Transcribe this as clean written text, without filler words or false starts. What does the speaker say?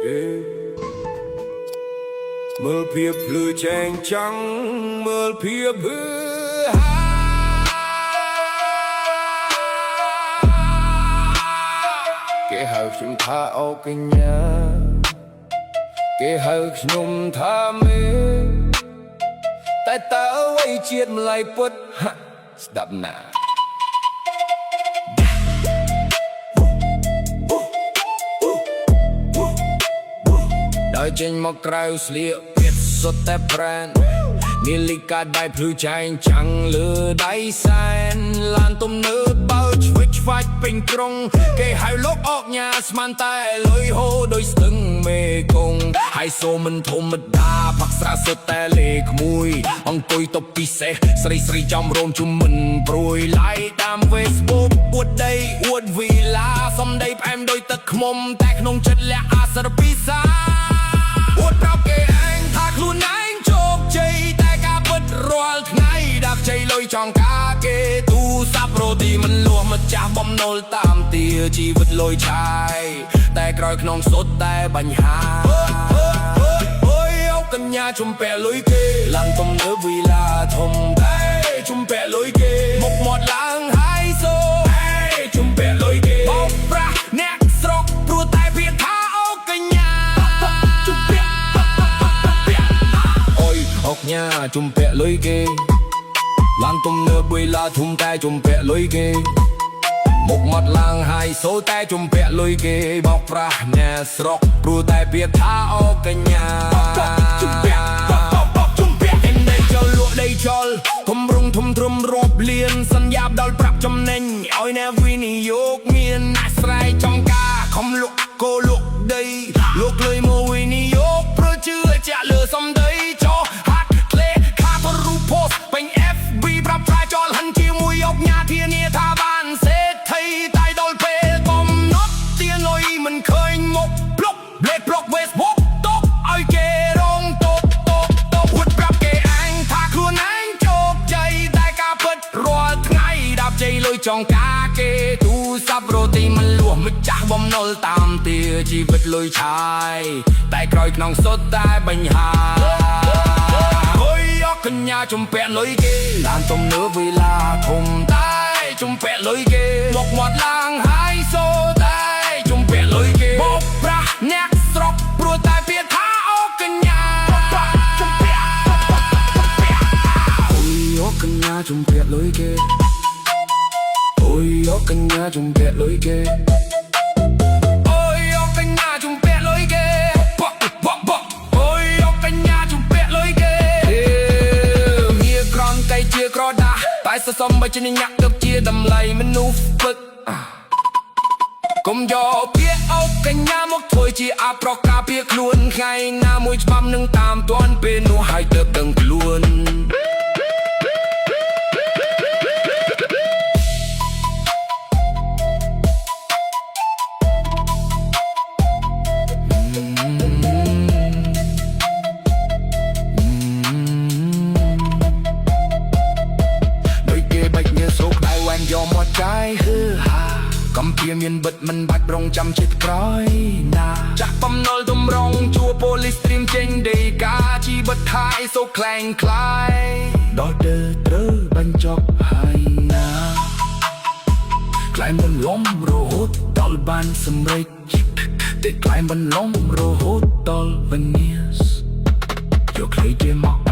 អេមើលភាពភ្លឺចែងចាំងមើលភាពហឺហាគេហៅខ្ញុំថាអូកញ្ញាគេហៅខ្ញុំថាមេតែតើអ្វីជាតិម្លៃពុតហាក់ស្ដាប់ណា ដើរចេញមកក្រៅស្លៀកពាក់សុទ្ធតែ brand នាឡិកាដៃភ្លឺចែងចាំងលើដៃសែនឡានទំនើបបើឆ្វិចឆ្វាច់ពេញក្រុង គេហៅលោកអកញ៉ាស្មានតែលុយហូរដោយស្ទឹងមេគង្គហើយសូមិនធម្មតាផឹកស្រាសុទ្ធតែលេខមួយអង្គុយតុពិសេសស្រីស្រីចំរោមជុំមិនព្រួយឡាយតាម Facebook អួតដីអួតវីឡាសំដីផ្អែមដោយទឹកឃ្មុំតែក្នុងចិត្តលាក់អាសរពិសា អួតប្រាប់គេឯងថាខ្លួនឯងជោគជ័យតែការពិតរាល់ថ្ងៃដាក់ជ័យលុយចង់ការគេទូរស័ព្ទរទីមិនលួសម្ចាស់បំណុលតាមទាជីវិតលុយឆាយតែក្រោយក្នុងសុទ្ធតែបញ្ហាអូយអូកញ្ញាជំពាក់លុយគេឡើងទំនើបវីឡាធំតែជំពាក់លុយគេមុខមាត់ឡើងហើយសូជំពាក់លុយគេបោកប្រាស់អ្នកស្រុកព្រោះតែពាក្យថាអូកញ្ញាជំពាក់ អូយអុកញ៉ាជំពាក់លុយគេឡានទំនើបវេឡាធំតែជំពាក់លុយគេមុខមាត់ឡើងហើយសូតែជំពាក់លុយគេបោកប្រាស់អ្នកស្រុកព្រោះតែពាក្យថាអូកញ្ញាជំពាក់ជំពាក់អេនដីចលលក់ដីចលគម្រងធំទ្រឹមរាប់លានសន្យាដល់ប្រាប់ចំណេញឲ្យអ្នកវិនិយោគមានអាស្រ័យចំការខំលក់គោលក់ដីលោកលុយមកវិនិយោគព្រោះជឿជាក់លើសំដីចោហាក់ក្លេខាទៅរូប post ពេញ FB ប្រាប់ថាចលហិនជាមួយអុកញ៉ាធានាថាបានសេដ្ឋីតែដល់ពេលកំណត់ទាលុយមិនឃើញមុខប្លុកលេខប្លុក Facebook តបឲ្យគេរងតបតបតបហួតប្រាប់គេឯងថាខ្លួនឯងជោគជ័យតែការពិតរាល់ថ្ងៃដាប់ជ័យលុយចង់ការគេទូរស័ព្ទរទីមិនលួសម្ចាស់បំណុលតាមទាជីវិតលុយឆាយតែក្រោយក្នុងសុទ្ធតែបញ្ហា អូយអកញ្ញាជំពាក់លុយគេឡានទំនើបវេឡាធំតែជំពាក់លុយគេមកមាត់ឡើងហើយសូតែជំពាក់លុយគេបោកប្រាស់អ្នកស្រុកព្រោះតែពាក្យថាអូកញ្ញាជំពាក់អូយអកញ្ញាជំពាក់លុយគេអូយអកញ្ញាជំពាក់លុយគេ អូយអកញ្ញាជំពាក់លុយគេបកបកបកអូយអកញ្ញាជំពាក់លុយគេមានក្រំកៃជាក្រដាស់តែសសំបើជាញាក់ទៅជាតម្លៃមនុស្សពឹកកុំយកពាក្យអូកញ្ញាមកធ្វើជាអប្រកាពាក្យខ្លួនថ្ងៃណាមួយច្បាប់នឹងតាមទាន់ពេលនោះហើយទៅដឹងខ្លួន ដូចគេបាច់ញើសោកដៅវ៉ែនយកមកចាយហឺហាកំព្រាមានបិទមិនបាច់រងចាំចិត្តក្រោយណាចាក់បំណុលទម្រងជួប៉ូលីសត្រៀមចេញដីកាជីវិតថៃសូក្លែងคล้ายដល់ទៅត្រូវបញ្ចប់ហើយណាក្លែងបន្លំរហូតដល់បានសម្រេចតែក្លែងបន្លំរហូតដល់វិនាសយកខ្លីជាមក